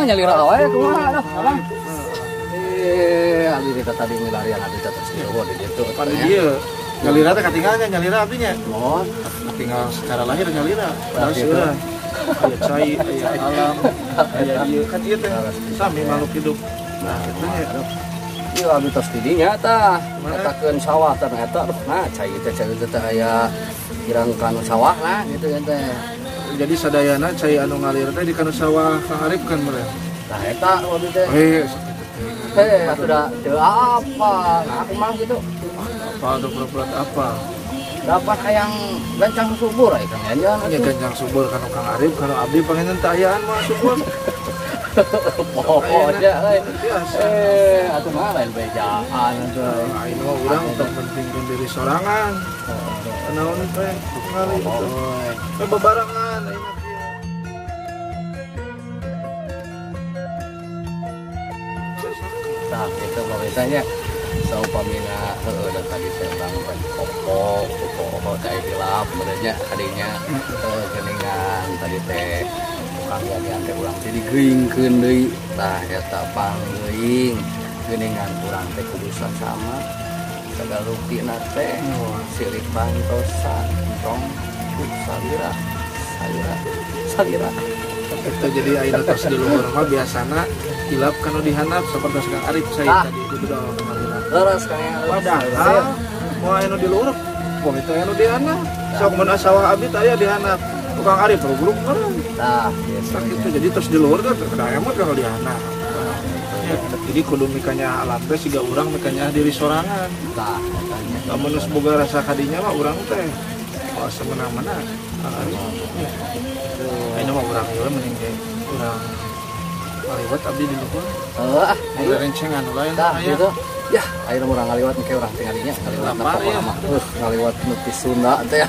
Nyalira wae kumaha aduh, Abang. Abdi kita tadi milarian abdi teh terus di ditu. Pan dieu nyalira teh katinggalnya nyalira abdi nya. Mohon tinggal secara lahir nyalira. Padahal seueur. Aya cai, aya alam, aya ieu kan ieu teh sami makhluk hidup. Nah, kitu nya. Ieu abdi tos di dinya tah, katakeun sawah teh eta aduh nah cai teh aya kirang kanu sawah lah gitu ya teh. Jadi sadayana cai anu ngalir teh di kanu sawah Kang Arif kan meureun. Tah eta abdi teh. Heh, atuh da teu apa. Nah, aku mah gitu. Apa tuh pura-pura apa? Dapat hayang gancang subur ai Kang Yanyan. Nya gancang subur kanu Kang Arif kanu abdi panginten teu ayaan mah subur. Pokoknya euy. Atuh mah lain bejaan atuh. Ayeuna mah urang tong pentingkeun diri sorangan. Naon teh ngali atuh. Bebarengan ayeuna kieu. Tah kitu pemirsa saupamina heueuh da tadi teh urang teh pokok pokok teh dilap meureun kadinya geuningan tadi teh tukang gawean teh urang teh digeuingkeun deui tah eta panggeuing geuningan urang teh kudu sama sagala rupina teh silih bantosan tong salira salira salira eta jadi ayeuna tos di luhur mah biasana hilap kanu dihandap sapertos Kang Arif saya tadi di bedol ngalira. Leres Kang ya. Padahal moal anu di luhur, poe teh anu dihandap. Sok mun sawah abdi teh aya dihandap. Tukang Arif rugurug meureun. Tah, biasa kitu jadi tos di luhur teh kada emot kalau dihandap. Ya, jadi kudu mikanya alam teh siga urang mikanya diri sorangan. Tah, katanya. Lamun geus boga rasa kadinya mah urang teh moal semenang-menang. Kang Arif. Ayeuna mah urang ieu mending ge urang ngaliwat abdi di luhur. Heeh, ayo rencengan lain aya. Gitu. Ya, ayeuna urang ngaliwat engke urang tingalinya ngaliwat mah. Terus ngaliwat nu ti Sunda teh.